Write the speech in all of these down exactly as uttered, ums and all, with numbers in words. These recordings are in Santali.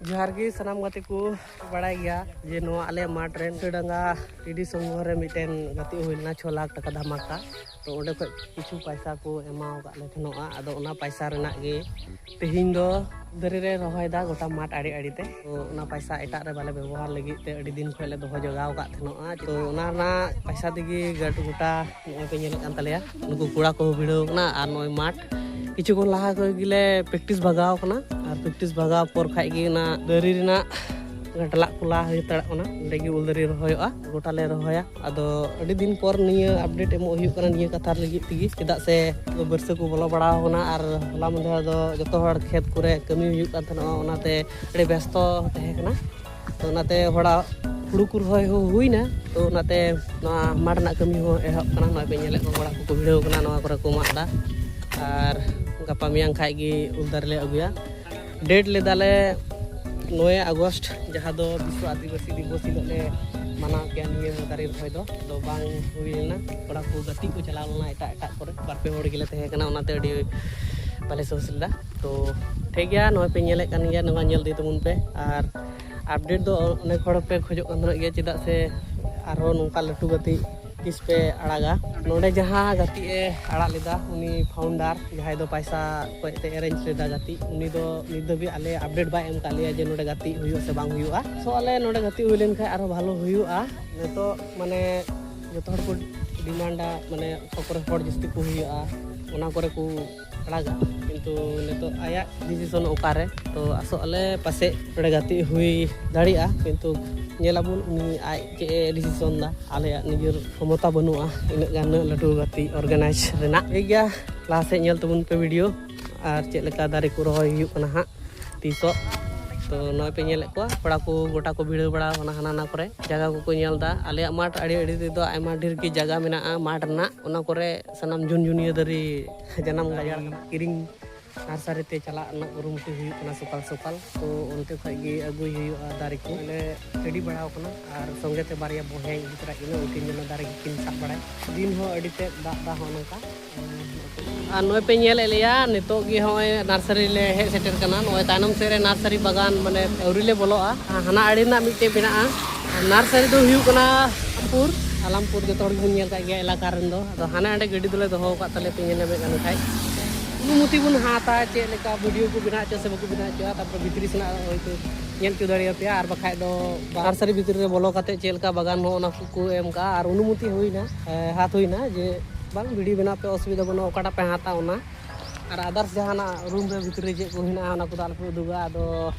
ᱡᱚᱦᱟᱨ ᱜᱮ ᱥᱟᱱᱟᱢ ᱜᱟᱛᱮ ᱠᱚ᱾ ᱵᱟᱲᱟᱭ ᱜᱮᱭᱟ ᱡᱮ ᱱᱚᱣᱟ ᱟᱞᱮ ᱢᱟᱴᱷ ᱨᱮ ᱥᱤᱫᱷᱟᱹᱰᱟᱸᱜᱟ ᱴᱤᱰᱤ ᱥᱚᱝᱜᱷᱚ ᱨᱮ ᱢᱤᱫᱴᱮᱱ ᱜᱟᱛᱮᱜ ᱦᱩᱭ ᱞᱮᱱᱟ, ᱪᱷᱚ ᱞᱟᱠᱷ ᱴᱟᱠᱟ ᱫᱷᱟᱢᱟᱠᱟ᱾ ᱛᱚ ᱚᱸᱰᱮ ᱠᱷᱚᱡ ᱠᱤᱪᱷᱩ ᱯᱟᱭᱥᱟ ᱠᱚ ᱮᱢᱟᱣ ᱟᱠᱟᱫ ᱞᱮ ᱛᱟᱦᱮᱱᱚᱜᱼᱟ᱾ ᱟᱫᱚ ᱚᱱᱟ ᱯᱟᱭᱥᱟ ᱨᱮᱱᱟᱜ ᱜᱮ ᱛᱮᱦᱮᱧ ᱫᱚ ᱫᱟᱨᱮ ᱨᱮ ᱨᱚᱦᱚᱭ ᱫᱟ ᱜᱚᱴᱟ ᱢᱟᱴᱷ ᱟᱲᱮ ᱟᱲᱮ ᱛᱮ᱾ ᱛᱚ ᱚᱱᱟ ᱯᱟᱭᱥᱟ ᱮᱴᱟᱜ ᱨᱮ ᱵᱟᱞᱮ ᱵᱮᱵᱚᱦᱟᱨ ᱞᱟᱹᱜᱤᱫ ᱛᱮ ᱟᱹᱰᱤ ᱫᱤᱱ ᱠᱷᱚᱡ ᱞᱮ ᱫᱚᱦᱚ ᱡᱚᱜᱟᱣ ᱟᱠᱟᱫ ᱛᱟᱦᱮᱱᱚᱜᱼᱟ᱾ ᱛᱚ ᱚᱱᱟ ᱨᱮᱱᱟᱜ ᱯᱟᱭᱥᱟ ᱛᱮᱜᱮ ᱜᱟᱹᱴ ᱜᱚᱴᱟ ᱱᱚᱜᱼᱚᱭ ᱯᱮ ᱧᱮᱞᱮᱫ ᱠᱟᱱ ᱛᱟᱞᱮᱭᱟ, ᱱᱩᱠᱩ ᱠᱚᱲᱟ ᱠᱚ ᱵᱷᱤᱲᱟᱹᱣ ᱠᱟᱱᱟ᱾ ᱟᱨ ᱱᱚᱜᱼᱚᱭ ᱢᱟᱴᱷ ᱠᱤᱪᱷᱩ ᱠᱷᱚᱱ ᱞᱟᱦᱟ ᱠᱷᱚᱡ ᱜᱮᱞᱮ ᱯᱨᱮᱠᱴᱤᱥ ᱵᱷᱟᱜᱟᱣ ᱠᱟᱱᱟ᱾ ᱟᱨ ᱯᱨᱮᱠᱴᱤᱥ ᱵᱷᱟᱜᱟᱣ ᱯᱚᱨ ᱠᱷᱟᱡ ᱜᱮ ᱚᱱᱟ ᱫᱟᱨᱮ ᱨᱮᱱᱟᱜ ᱜᱟᱸᱰᱞᱟᱜ ᱠᱚ ᱞᱟ ᱦᱩᱭ ᱦᱟᱛᱟᱲᱚᱜ ᱠᱟᱱᱟ᱾ ᱚᱸᱰᱮ ᱜᱮ ᱩᱞ ᱫᱟᱨᱮ ᱨᱚᱦᱚᱭᱚᱜᱼᱟ, ᱜᱚᱴᱟ ᱞᱮ ᱨᱚᱦᱚᱭᱟ᱾ ᱟᱫᱚ ᱟᱹᱰᱤ ᱫᱤᱱ ᱯᱚᱨ ᱱᱤᱭᱟᱹ ᱟᱯᱰᱮᱴ ᱮᱢᱚᱜ ᱦᱩᱭᱩᱜ ᱠᱟᱱᱟ ᱱᱤᱭᱟᱹ ᱠᱟᱛᱷᱟ ᱞᱟᱹᱜᱤᱫ ᱛᱮᱜᱮ, ᱪᱮᱫᱟᱜ ᱥᱮ ᱵᱟᱹᱨᱥᱟᱹ ᱠᱚ ᱵᱚᱞᱚ ᱵᱟᱲᱟᱣ ᱠᱟᱱᱟ᱾ ᱟᱨ ᱦᱚᱞᱟ ᱢᱟᱫᱷᱮᱨ ᱫᱚ ᱡᱚᱛᱚ ᱦᱚᱲ ᱠᱷᱮᱛ ᱠᱚᱨᱮ ᱠᱟᱹᱢᱤ ᱦᱩᱭᱩᱜ ᱠᱟᱱ ᱛᱟᱦᱮᱱᱟ, ᱚᱱᱟᱛᱮ ᱟᱹᱰᱤ ᱵᱮᱥᱛᱚ ᱛᱟᱦᱮᱸ ᱠᱟᱱᱟ᱾ ᱛᱚ ᱚᱱᱟᱛᱮ ᱦᱚᱲᱟᱜ ᱦᱩᱲᱩ ᱠᱚ ᱨᱚᱦᱚᱭ ᱦᱚᱸ ᱦᱩᱭᱱᱟ᱾ ᱛᱚ ᱚᱱᱟᱛᱮ ᱱᱚᱣᱟ ᱢᱟᱴᱷ ᱨᱮᱱᱟᱜ ᱠᱟᱹᱢᱤ ᱦᱚᱸ ᱮᱦᱚᱵ ᱠᱟᱱᱟ᱾ ᱱᱚᱜᱼᱚᱭ ᱯᱮ ᱧᱮᱞᱮᱫ ᱠᱚᱣᱟ, ᱠᱚᱲᱟ ᱠᱚᱠᱚ ᱵᱷᱤᱲᱟᱹᱣ ᱠᱟᱱᱟ, ᱱᱚᱣᱟ ᱠᱚᱨᱮ ᱠᱚ ᱢᱟᱜ ᱮᱫᱟ᱾ ᱟᱨ ᱜᱟᱯᱟ ᱢᱮᱭᱟᱝ ᱠᱷᱟᱡ ᱜᱮ ᱩᱞ ᱫᱟᱨᱮ ᱞᱮ ᱟᱹᱜᱩᱭᱟ᱾ ᱰᱮᱴ ᱞᱮᱫᱟᱞᱮ ᱱᱚᱭ ᱟᱜᱚᱥᱴ, ᱡᱟᱦᱟᱸ ᱫᱚ ᱵᱤᱥᱥᱚ ᱟᱹᱫᱤᱵᱟᱹᱥᱤ ᱫᱤᱵᱚᱥ ᱦᱤᱞᱳᱜ ᱞᱮ ᱢᱟᱱᱟᱣ ᱠᱮᱭᱟ ᱱᱤᱭᱟᱹ ᱫᱟᱨᱮ ᱨᱚᱦᱚᱭ ᱫᱚ᱾ ᱟᱫᱚ ᱵᱟᱝ ᱦᱩᱭ ᱞᱮᱱᱟ, ᱠᱚᱲᱟ ᱠᱚ ᱜᱟᱛᱮᱜ ᱠᱚ ᱪᱟᱞᱟᱣ ᱞᱮᱱᱟ ᱮᱴᱟᱜ ᱮᱴᱟᱜ ᱠᱚᱨᱮ, ᱵᱟᱨ ᱯᱮ ᱦᱚᱲ ᱜᱮᱞᱮ ᱛᱟᱦᱮᱸ ᱠᱟᱱᱟ, ᱚᱱᱟᱛᱮ ᱟᱹᱰᱤ ᱵᱟᱞᱮ ᱥᱟᱦᱚᱥ ᱞᱮᱫᱟ᱾ ᱛᱚ ᱴᱷᱤᱠ ᱜᱮᱭᱟ, ᱱᱚᱜᱼᱚᱭ ᱯᱮ ᱧᱮᱞᱮᱫ ᱠᱟᱱ ᱜᱮᱭᱟ, ᱱᱚᱣᱟ ᱧᱮᱞ ᱤᱫᱤ ᱛᱟᱵᱚᱱ ᱯᱮ᱾ ᱟᱨ ᱟᱯᱰᱮᱴ ᱫᱚ ᱚᱱᱮᱠ ᱦᱚᱲ ᱯᱮ ᱠᱷᱚᱡᱚᱜ ᱠᱟᱱ ᱛᱟᱦᱮᱱᱚᱜ ᱜᱮᱭᱟ, ᱪᱮᱫᱟᱜ ᱥᱮ ᱟᱨᱦᱚᱸ ᱱᱚᱝᱠᱟ ᱞᱟᱹᱴᱩ ᱜᱟᱛᱮᱜ ᱛᱤᱥ ᱯᱮ ᱟᱲᱟᱜᱟ? ᱱᱚᱰᱮ ᱡᱟᱦᱟᱸ ᱜᱟᱛᱮᱜ ᱮ ᱟᱲᱟᱜ ᱞᱮᱫᱟ, ᱩᱱᱤ ᱯᱷᱟᱣᱩᱱᱰᱟᱨ, ᱡᱟᱦᱟᱸᱭ ᱫᱚ ᱯᱟᱭᱥᱟ ᱠᱚᱭ ᱛᱮ ᱮᱨᱮᱧᱡᱽ ᱞᱮᱫᱟ ᱜᱟᱛᱮᱜ, ᱩᱱᱤ ᱫᱚ ᱱᱤᱛ ᱫᱷᱟᱹᱵᱤᱡ ᱟᱞᱮ ᱟᱯᱰᱮᱴ ᱵᱟᱭ ᱮᱢ ᱠᱟᱜ ᱞᱮᱭᱟ ᱡᱮ ᱱᱚᱰᱮ ᱜᱟᱛᱮᱜ ᱦᱩᱭᱩᱜᱼᱟ ᱥᱮ ᱵᱟᱝ ᱦᱩᱭᱩᱜᱼᱟ᱾ ᱥᱚ ᱟᱞᱮ ᱱᱚᱰᱮ ᱜᱟᱛᱮᱜ ᱦᱩᱭ ᱞᱮᱱᱠᱷᱟᱱ ᱟᱨᱦᱚᱸ ᱵᱷᱟᱞᱚ ᱦᱩᱭᱩᱜᱼᱟ᱾ ᱱᱤᱛᱚᱜ ᱢᱟᱱᱮ ᱡᱚᱛᱚ ᱦᱚᱲ ᱠᱚ ᱰᱤᱢᱟᱱᱰᱟ, ᱢᱟᱱᱮ ᱚᱠᱟ ᱠᱚᱨᱮ ᱦᱚᱲ ᱡᱟᱹᱥᱛᱤ ᱠᱚ ᱦᱩᱭᱩᱜᱼᱟ, ᱚᱱᱟ ᱠᱚᱨᱮ ᱠᱚ ᱟᱲᱟᱜᱟ᱾ ᱠᱤᱱᱛᱩ ᱱᱤᱛᱚᱜ ᱟᱭᱟᱜ ᱰᱤᱥᱤᱥᱚᱱ ᱚᱠᱟᱨᱮ, ᱛᱚ ᱟᱥᱚᱜ ᱟᱞᱮ ᱯᱟᱥᱮᱡ ᱱᱚᱰᱮ ᱜᱟᱛᱮᱜ ᱦᱩᱭ ᱫᱟᱲᱮᱭᱟᱜᱼᱟ᱾ ᱠᱤᱱᱛᱩ ᱧᱮᱞᱟᱵᱚᱱ ᱩᱱᱤ ᱟᱡ ᱪᱮᱫ ᱮ ᱰᱤᱥᱤᱥᱚᱱ ᱫᱟ᱾ ᱟᱞᱮᱭᱟᱜ ᱱᱤᱡᱮᱨ ᱠᱷᱚᱢᱚᱛᱟ ᱵᱟᱹᱱᱩᱜᱼᱟ ᱤᱱᱟᱹᱜ ᱜᱟᱱ, ᱩᱱᱟᱹᱜ ᱞᱟᱹᱴᱩ ᱜᱟᱛᱮᱜ ᱚᱨᱜᱟᱱᱟᱭᱤᱡᱽ ᱨᱮᱱᱟᱜ᱾ ᱴᱷᱤᱠ ᱜᱮᱭᱟ, ᱞᱟᱦᱟ ᱥᱮᱫ ᱧᱮᱞ ᱛᱟᱵᱚᱱ ᱯᱮ ᱵᱷᱤᱰᱤᱭᱳ ᱟᱨ ᱪᱮᱫ ᱞᱮᱠᱟ ᱫᱟᱨᱮ ᱠᱚ ᱨᱚᱦᱚᱭ ᱦᱩᱭᱩᱜ ᱠᱟᱱᱟ ᱦᱟᱸᱜ ᱛᱤᱥᱚᱜ᱾ ᱛᱚ ᱱᱚᱜᱼᱚᱭ ᱯᱮ ᱧᱮᱞᱮᱫ ᱠᱚᱣᱟ, ᱠᱚᱲᱟ ᱠᱚ ᱜᱚᱴᱟ ᱠᱚ ᱵᱷᱤᱲᱟᱹᱣ ᱵᱟᱲᱟ ᱟᱠᱟᱱᱟ, ᱦᱟᱱᱟ ᱱᱟ ᱠᱚᱨᱮ ᱡᱟᱭᱜᱟ ᱠᱚᱠᱚ ᱧᱮᱞ ᱮᱫᱟ᱾ ᱟᱞᱮᱭᱟᱜ ᱢᱟᱴᱷ ᱟᱲᱮ ᱟᱲᱮ ᱛᱮᱫᱚ ᱟᱭᱢᱟ ᱰᱷᱮᱨ ᱜᱮ ᱡᱟᱭᱜᱟ ᱢᱮᱱᱟᱜᱼᱟ ᱢᱟᱴᱷ ᱨᱮᱱᱟᱜ, ᱚᱱᱟ ᱠᱚᱨᱮ ᱥᱟᱱᱟᱢ ᱡᱷᱩᱱᱡᱷᱩᱱᱤᱭᱟᱹ ᱫᱟᱨᱮ ᱡᱟᱱᱟᱢ ᱜᱟᱡᱟᱲ ᱠᱟᱱᱟ᱾ ᱠᱤᱨᱤᱧ ᱱᱟᱨᱥᱟᱨᱤ ᱛᱮ ᱪᱟᱞᱟᱜ ᱨᱮᱱᱟᱜ ᱠᱩᱨᱩᱢᱩᱴᱩ ᱦᱩᱭᱩᱜ ᱠᱟᱱᱟ ᱥᱚᱠᱟᱞ ᱥᱚᱠᱟᱞ᱾ ᱛᱚ ᱚᱱᱛᱮ ᱠᱷᱚᱡ ᱜᱮ ᱟᱹᱜᱩᱭ ᱦᱩᱭᱩᱜᱼᱟ ᱫᱟᱨᱮ ᱠᱚ᱾ ᱟᱞᱮ ᱨᱮᱰᱤ ᱵᱟᱲᱟᱣ ᱠᱟᱱᱟ ᱟᱨ ᱥᱚᱸᱜᱮ ᱛᱮ ᱵᱟᱨᱭᱟ ᱵᱚᱭᱦᱟᱧ ᱤᱫᱤ ᱛᱚᱨᱟᱭᱮᱫ ᱠᱤᱱᱟ, ᱩᱱᱠᱤᱱ ᱡᱮᱱᱚ ᱫᱟᱨᱮ ᱜᱮᱠᱤᱱ ᱥᱟᱵ ᱵᱟᱲᱟᱭᱟ᱾ ᱫᱤᱱ ᱦᱚᱸ ᱟᱹᱰᱤ ᱛᱮᱫ ᱫᱟᱜ ᱫᱟ ᱦᱚᱸᱜᱼᱚ ᱱᱚᱝᱠᱟ᱾ ᱟᱨ ᱱᱚᱜᱼᱚᱭ ᱯᱮ ᱧᱮᱞᱮᱫ ᱞᱮᱭᱟ, ᱱᱤᱛᱚᱜ ᱜᱮ ᱦᱚᱸᱜᱼᱚᱭ ᱱᱟᱨᱥᱟᱨᱤ ᱞᱮ ᱦᱮᱡ ᱥᱮᱴᱮᱨ ᱠᱟᱱᱟ᱾ ᱱᱚᱜᱼᱚᱭ ᱛᱟᱭᱱᱚᱢ ᱥᱮᱫ ᱨᱮ ᱱᱟᱨᱥᱟᱨᱤ ᱵᱟᱜᱟᱱ, ᱢᱟᱱᱮ ᱟᱹᱣᱨᱤ ᱞᱮ ᱵᱚᱞᱚᱜᱼᱟ᱾ ᱦᱟᱱᱟ ᱟᱲᱮ ᱨᱮᱱᱟᱜ ᱢᱤᱫᱴᱮᱡ ᱢᱮᱱᱟᱜᱼᱟ ᱱᱟᱨᱥᱟᱨᱤ ᱫᱚ ᱦᱩᱭᱩᱜ ᱠᱟᱱᱟ ᱟᱞᱟᱢᱯᱩᱨ᱾ ᱟᱞᱟᱢᱯᱩᱨ ᱡᱚᱛᱚ ᱦᱚᱲ ᱜᱮᱵᱚᱱ ᱧᱮᱞ ᱠᱟᱜ ᱜᱮᱭᱟ ᱮᱞᱟᱠᱟ ᱨᱮᱱ ᱫᱚ᱾ ᱟᱫᱚ ᱦᱟᱱᱮ ᱦᱟᱸᱰᱮ ᱜᱟᱹᱰᱤ ᱫᱚᱞᱮ ᱫᱚᱦᱚ ᱟᱠᱟᱫ ᱛᱟᱞᱮ ᱯᱮ ᱧᱮᱞ ᱧᱟᱢᱮᱫ ᱠᱟᱱ ᱠᱷᱟᱡ᱾ ᱚᱱᱩᱢᱚᱛᱤ ᱵᱚᱱ ᱦᱟᱛᱟ ᱪᱮᱫ ᱞᱮᱠᱟ ᱵᱷᱤᱰᱤᱭᱳ ᱠᱚ ᱵᱮᱱᱟᱣ ᱦᱚᱪᱚ ᱥᱮ ᱵᱟᱠᱚ ᱵᱮᱱᱟᱣ ᱦᱚᱪᱚᱜᱼᱟ, ᱛᱟᱨᱯᱚᱨᱮ ᱵᱷᱤᱛᱨᱤ ᱥᱮᱱᱟᱜ ᱦᱚᱭᱛᱳ ᱧᱮᱞ ᱦᱚᱪᱚ ᱫᱟᱲᱮᱭᱟᱯᱮᱭᱟ, ᱟᱨ ᱵᱟᱠᱷᱟᱡ ᱫᱚ ᱱᱟᱨᱥᱟᱨᱤ ᱵᱷᱤᱛᱨᱤ ᱨᱮ ᱵᱚᱞᱚ ᱠᱟᱛᱮ ᱪᱮᱫ ᱞᱮᱠᱟ ᱵᱟᱜᱟᱱ ᱦᱚᱸ ᱚᱱᱟ ᱠᱚᱠᱚ ᱮᱢ ᱠᱟᱜᱼᱟ᱾ ᱟᱨ ᱚᱱᱩᱢᱚᱛᱤ ᱦᱩᱭᱱᱟ, ᱮ, ᱦᱟᱛ ᱦᱩᱭᱱᱟ ᱡᱮ ᱵᱟᱝ ᱵᱷᱤᱰᱤᱭᱳ ᱵᱮᱱᱟᱣ ᱯᱮ, ᱚᱥᱩᱵᱤᱫᱷᱟ ᱵᱟᱹᱱᱩᱜᱼᱟ, ᱚᱠᱟᱴᱟᱜ ᱯᱮ ᱦᱟᱛᱟ ᱚᱱᱟ᱾ ᱟᱨ ᱟᱫᱟᱨᱥ ᱡᱟᱦᱟᱱᱟᱜ ᱨᱩᱢ ᱨᱮ ᱵᱷᱤᱛᱨᱤ ᱨᱮ ᱪᱮᱫ ᱠᱚ ᱦᱮᱱᱟᱜᱼᱟ ᱚᱱᱟ ᱠᱚᱫᱚ ᱟᱞᱚᱯᱮ ᱩᱫᱩᱜᱟ᱾ ᱟᱫᱚ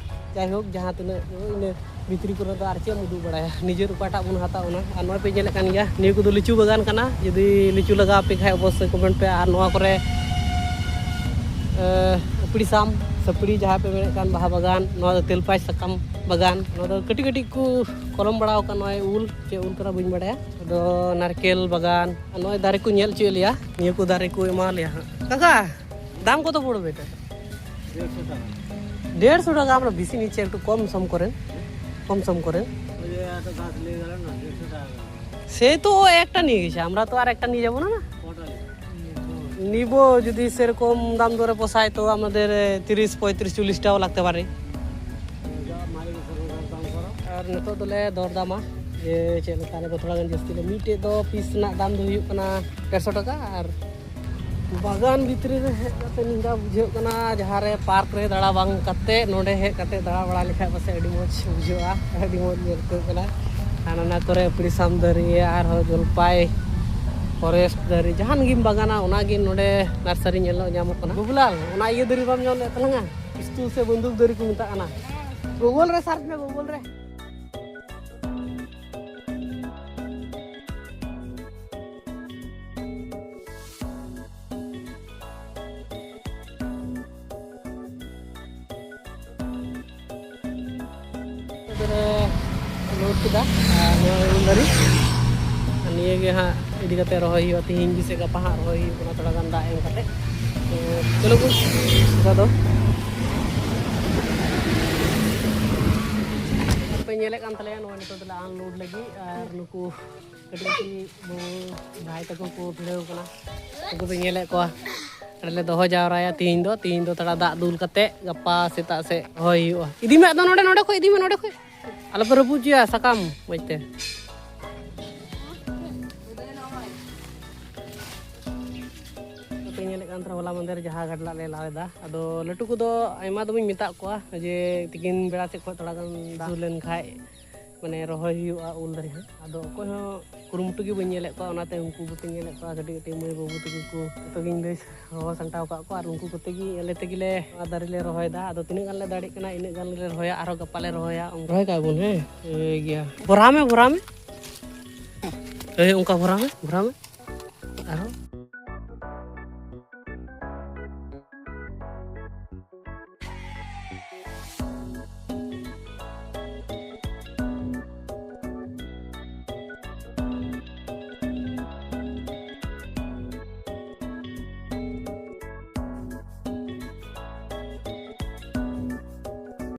ᱡᱟᱭᱦᱳᱠ ᱡᱟᱦᱟᱸ ᱛᱤᱱᱟᱹᱜ ᱤᱱᱟᱹ ᱵᱷᱤᱛᱨᱤ ᱠᱚᱨᱮ ᱫᱚ ᱟᱨ ᱪᱮᱫ ᱮᱢ ᱩᱫᱩᱜ ᱵᱟᱲᱟᱭᱟ, ᱱᱤᱡᱮᱨ ᱚᱠᱟᱴᱟᱜ ᱵᱚᱱ ᱦᱟᱛᱟᱣ ᱚᱱᱟ᱾ ᱟᱨ ᱱᱚᱜᱼᱚᱭ ᱯᱮ ᱧᱮᱞᱮᱫ ᱠᱟᱱ ᱜᱮᱭᱟ, ᱱᱤᱭᱟᱹ ᱠᱚᱫᱚ ᱞᱤᱪᱩ ᱵᱟᱜᱟᱱ ᱠᱟᱱᱟ᱾ ᱡᱩᱫᱤ ᱞᱤᱪᱩ ᱞᱟᱜᱟᱣ ᱟᱯᱮ ᱠᱷᱟᱡ ᱚᱵᱚᱥᱥᱳᱭ ᱠᱚᱢᱮᱱᱴ ᱯᱮ᱾ ᱟᱨ ᱱᱚᱣᱟ ᱠᱚᱨᱮ, ᱮ, ᱟᱹᱯᱲᱤ ᱥᱟᱢ, ᱥᱟᱹᱯᱲᱤ ᱡᱟᱦᱟᱸ ᱯᱮ ᱢᱮᱱᱮᱫ ᱠᱟᱱ, ᱵᱟᱦᱟ ᱵᱟᱜᱟᱱ, ᱱᱚᱣᱟ ᱫᱚ ᱛᱮᱞᱯᱟᱭ ᱥᱟᱠᱟᱢ ᱵᱟᱜᱟᱱ᱾ ᱱᱚᱣᱟ ᱫᱚ ᱠᱟᱹᱴᱤᱡ ᱠᱟᱹᱴᱤᱡ ᱠᱚ ᱠᱚᱞᱚᱢ ᱵᱟᱲᱟᱣ ᱟᱠᱟᱫ, ᱱᱚᱜᱼᱚᱭ ᱩᱞ, ᱪᱮᱫ ᱩᱞ ᱠᱟᱱᱟ ᱵᱟᱹᱧ ᱵᱟᱲᱟᱭᱟ᱾ ᱟᱫᱚ ᱱᱟᱨᱠᱮᱞ ᱵᱟᱜᱟᱱ, ᱟᱨ ᱱᱚᱜᱼᱚᱭ ᱫᱟᱨᱮ ᱠᱚ ᱧᱮᱞ ᱦᱚᱪᱚᱭᱮᱫ ᱞᱮᱭᱟ, ᱱᱤᱭᱟᱹ ᱠᱚ ᱫᱟᱨᱮ ᱠᱚ ᱮᱢᱟ ᱞᱮᱭᱟ ᱦᱟᱸᱜ᱾ ᱠᱟᱠᱟ, দাম কত পড়বে এটা? দেড়শো টাকা। দেড়শো টাকা? আমরা বেশি নিচ্ছি, একটু কম সম করেন, কম সম করেন। ওই যে একটা গাছ নিয়ে গেল না, দেড়শো টাকা। সে তো ও একটা নিয়ে গেছে, আমরা তো আর একটা নিয়ে যাবো না, না? কটা নিব? নিব, যদি সেরকম দাম দরে পোষায় তো আমাদের, এ, তিরিশ, পঁয়ত্রিশ, চল্লিশটাও লাগতে পারে। যা মালিক সরকার দাম করো। ᱟᱨ ᱱᱤᱛᱚᱜ ᱫᱚᱞᱮ ᱫᱚᱨᱫᱟᱢᱟ ᱡᱮ ᱪᱮᱫ ᱞᱮᱠᱟ᱾ ᱟᱞᱮ ᱫᱚ ᱛᱷᱚᱲᱟ ᱜᱟᱱ ᱡᱟᱹᱥᱛᱤ ᱞᱮ, ᱢᱤᱫᱴᱮᱡ ᱫᱚ ᱯᱤᱥ ᱨᱮᱱᱟᱜ ᱫᱟᱢ ᱫᱚ ᱦᱩᱭᱩᱜ ᱠᱟᱱᱟ ᱰᱮᱲᱥᱚ ᱴᱟᱠᱟ᱾ ᱟᱨ ᱵᱟᱜᱟᱱ ᱵᱷᱤᱛᱨᱤ ᱨᱮ ᱦᱮᱡ ᱠᱟᱛᱮ ᱱᱤᱝᱠᱟ ᱵᱩᱡᱷᱟᱹᱜ ᱠᱟᱱᱟ, ᱡᱟᱦᱟᱸ ᱨᱮ ᱯᱟᱨᱠ ᱨᱮ ᱫᱟᱬᱟ ᱵᱟᱝ ᱠᱟᱛᱮ ᱱᱚᱰᱮ ᱦᱮᱡ ᱠᱟᱛᱮ ᱫᱟᱬᱟ ᱵᱟᱲᱟ ᱞᱮᱠᱷᱟᱡ ᱯᱟᱥᱮᱡ ᱟᱹᱰᱤ ᱢᱚᱡᱽ ᱵᱩᱡᱷᱟᱹᱜᱼᱟ, ᱟᱹᱰᱤ ᱢᱚᱡᱽ ᱧᱮᱞ ᱟᱹᱭᱠᱟᱹᱜ ᱠᱟᱱᱟ᱾ ᱟᱨ ᱚᱱᱟ ᱠᱚᱨᱮ ᱟᱹᱯᱲᱤ ᱥᱟᱢ ᱫᱟᱨᱮ ᱟᱨᱦᱚᱸ ᱡᱚᱞᱯᱟᱭ ᱯᱷᱚᱨᱮᱥᱴ ᱫᱟᱨᱮ, ᱡᱟᱦᱟᱱ ᱜᱮᱢ ᱵᱟᱜᱟᱱᱟ, ᱚᱱᱟᱜᱮ ᱱᱚᱰᱮ ᱱᱟᱨᱥᱟᱨᱤ ᱧᱮᱞᱚᱜ ᱧᱟᱢᱚᱜ ᱠᱟᱱᱟ᱾ ᱵᱟᱹᱵᱩᱞᱟᱞ, ᱚᱱᱟ ᱤᱭᱟᱹ ᱫᱟᱨᱮ ᱵᱟᱢ ᱧᱮᱞ ᱞᱮᱫ ᱛᱟᱞᱟᱝᱟ? ᱯᱤᱥᱛᱩᱞ ᱥᱮ ᱵᱚᱱᱫᱩᱠ ᱫᱟᱨᱮ ᱠᱚ ᱢᱮᱛᱟᱜ ᱠᱟᱱᱟ᱾ ᱜᱩᱜᱚᱞ ᱨᱮ ᱥᱟᱨᱪ ᱢᱮ, ᱜᱩᱜᱚᱞ ᱨᱮ᱾ ᱞᱳᱰ ᱠᱮᱫᱟ, ᱟᱨ ᱱᱚᱣᱟ ᱩᱞ ᱫᱟᱨᱮ, ᱟᱨ ᱱᱤᱭᱟᱹ ᱜᱮ ᱦᱟᱸᱜ ᱤᱫᱤ ᱠᱟᱛᱮ ᱨᱚᱦᱚᱭ ᱦᱩᱭᱩᱜᱼᱟ᱾ ᱛᱤᱦᱤᱧ ᱜᱮ ᱥᱮ ᱜᱟᱯᱟ ᱦᱟᱸᱜ ᱨᱚᱦᱚᱭ ᱦᱩᱭᱩᱜ ᱠᱟᱱᱟ, ᱛᱷᱚᱲᱟ ᱜᱟᱱ ᱫᱟᱜ ᱮᱢ ᱠᱟᱛᱮ᱾ ᱪᱚᱞᱚ ᱵᱚᱱ ᱚᱱᱠᱟ ᱫᱚ ᱯᱮ ᱧᱮᱞᱮᱫ ᱠᱟᱱ ᱛᱟᱞᱮᱭᱟ, ᱱᱚᱣᱟ ᱱᱤᱛᱚᱜ ᱫᱚᱞᱮ ᱟᱱᱞᱳᱰ ᱞᱟᱹᱜᱤᱫ᱾ ᱟᱨ ᱱᱩᱠᱩ ᱠᱟᱹᱴᱤᱡ ᱠᱟᱹᱴᱤᱡ ᱵᱟᱹᱵᱩ ᱵᱷᱟᱭ ᱛᱟᱠᱚ ᱠᱚ ᱵᱷᱤᱲᱟᱹᱣ ᱠᱟᱱᱟ, ᱩᱱᱠᱩ ᱯᱮ ᱧᱮᱞᱮᱫ ᱠᱚᱣᱟ᱾ ᱚᱸᱰᱮ ᱞᱮ ᱫᱚᱦᱚ ᱡᱟᱣᱨᱟᱭᱟ ᱛᱤᱦᱤᱧ ᱫᱚ᱾ ᱛᱤᱦᱤᱧ ᱫᱚ ᱛᱷᱚᱲᱟ ᱫᱟᱜ ᱫᱩᱞ ᱠᱟᱛᱮ ᱜᱟᱯᱟ ᱥᱮᱛᱟᱜ ᱥᱮᱫ ᱨᱚᱦᱚᱭ ᱦᱩᱭᱩᱜᱼᱟ᱾ ᱤᱫᱤ ᱢᱮ ᱟᱫᱚ ᱱᱚᱰᱮ, ᱱᱚᱰᱮ ᱠᱷᱚᱡ ᱤᱫᱤ ᱢᱮ, ᱱᱚᱰᱮ ᱠᱷᱚᱡ᱾ ᱟᱞᱚᱯᱮ ᱨᱟᱹᱯᱩᱫ ᱦᱚᱪᱚᱭᱟ ᱥᱟᱠᱟᱢ ᱢᱚᱡᱽ ᱛᱮ᱾ ᱟᱯᱮ ᱧᱮᱞᱮᱫ ᱠᱟᱱ ᱛᱟᱦᱮᱱᱟ ᱦᱚᱞᱟ ᱢᱟᱫᱷᱮᱨ ᱡᱟᱦᱟᱸ ᱜᱷᱟᱰᱞᱟᱜ ᱞᱮ ᱞᱟᱣ ᱮᱫᱟ, ᱟᱫᱚ ᱞᱟᱹᱴᱩ ᱠᱚᱫᱚ ᱟᱭᱢᱟ ᱫᱚ ᱵᱟᱹᱧ ᱢᱮᱛᱟᱜ ᱠᱚᱣᱟ ᱡᱮ ᱛᱤᱠᱤᱱ ᱵᱮᱲᱟ ᱥᱮᱫ ᱠᱷᱚᱱ ᱛᱷᱚᱲᱟ ᱜᱟᱱ ᱫᱟᱜ ᱥᱩᱨ ᱞᱮᱱ ᱠᱷᱟᱡ ᱢᱟᱱᱮ ᱨᱚᱦᱚᱭ ᱦᱩᱭᱩᱜᱼᱟ ᱩᱞ ᱫᱟᱨᱮ ᱦᱚᱸ᱾ ᱟᱫᱚ ᱚᱠᱚᱭ ᱦᱚᱸ ᱠᱩᱨᱩᱢᱩᱴᱩ ᱜᱮ ᱵᱟᱹᱧ ᱧᱮᱞᱮᱫ ᱠᱚᱣᱟ, ᱚᱱᱟᱛᱮ ᱩᱱᱠᱩ ᱠᱚᱯᱮ ᱧᱮᱞᱮᱫ ᱠᱚᱣᱟ ᱠᱟᱹᱴᱤᱡ ᱠᱟᱹᱴᱤᱡ ᱢᱟᱹᱭ ᱵᱟᱹᱵᱩ ᱛᱟᱠᱚ ᱠᱚ ᱡᱚᱛᱚ ᱜᱤᱧ ᱞᱟᱹᱭ ᱦᱚᱦᱚ ᱥᱟᱢᱴᱟᱣ ᱟᱠᱟᱫ ᱠᱚᱣᱟ ᱟᱨ ᱩᱱᱠᱩ ᱠᱚᱛᱮ ᱜᱮ ᱟᱞᱮ ᱛᱮᱜᱮ ᱞᱮ ᱱᱚᱣᱟ ᱫᱟᱨᱮ ᱞᱮ ᱨᱚᱦᱚᱭᱮᱫᱟ᱾ ᱟᱫᱚ ᱛᱤᱱᱟᱹᱜ ᱜᱟᱱ ᱞᱮ ᱫᱟᱲᱮᱜ ᱠᱟᱱᱟ ᱤᱱᱟᱹᱜ ᱜᱟᱱ ᱞᱮ ᱨᱚᱦᱚᱭᱟ, ᱟᱨᱦᱚᱸ ᱜᱟᱯᱟ ᱞᱮ ᱨᱚᱦᱚᱭᱟ᱾ ᱨᱚᱦᱚᱭ ᱠᱟᱜ ᱵᱚᱱ, ᱦᱮᱸ? ᱴᱷᱤᱠ ᱜᱮᱭᱟ, ᱵᱷᱚᱨᱟᱣ ᱢᱮ, ᱵᱷᱚᱨᱟᱣ ᱢᱮ᱾ ᱦᱮᱸ, ᱚᱱᱠᱟ ᱵᱷᱚᱨᱟᱣ ᱢᱮ, ᱵᱷᱚᱨᱟᱣ ᱢᱮ᱾ ᱟᱨᱦᱚᱸ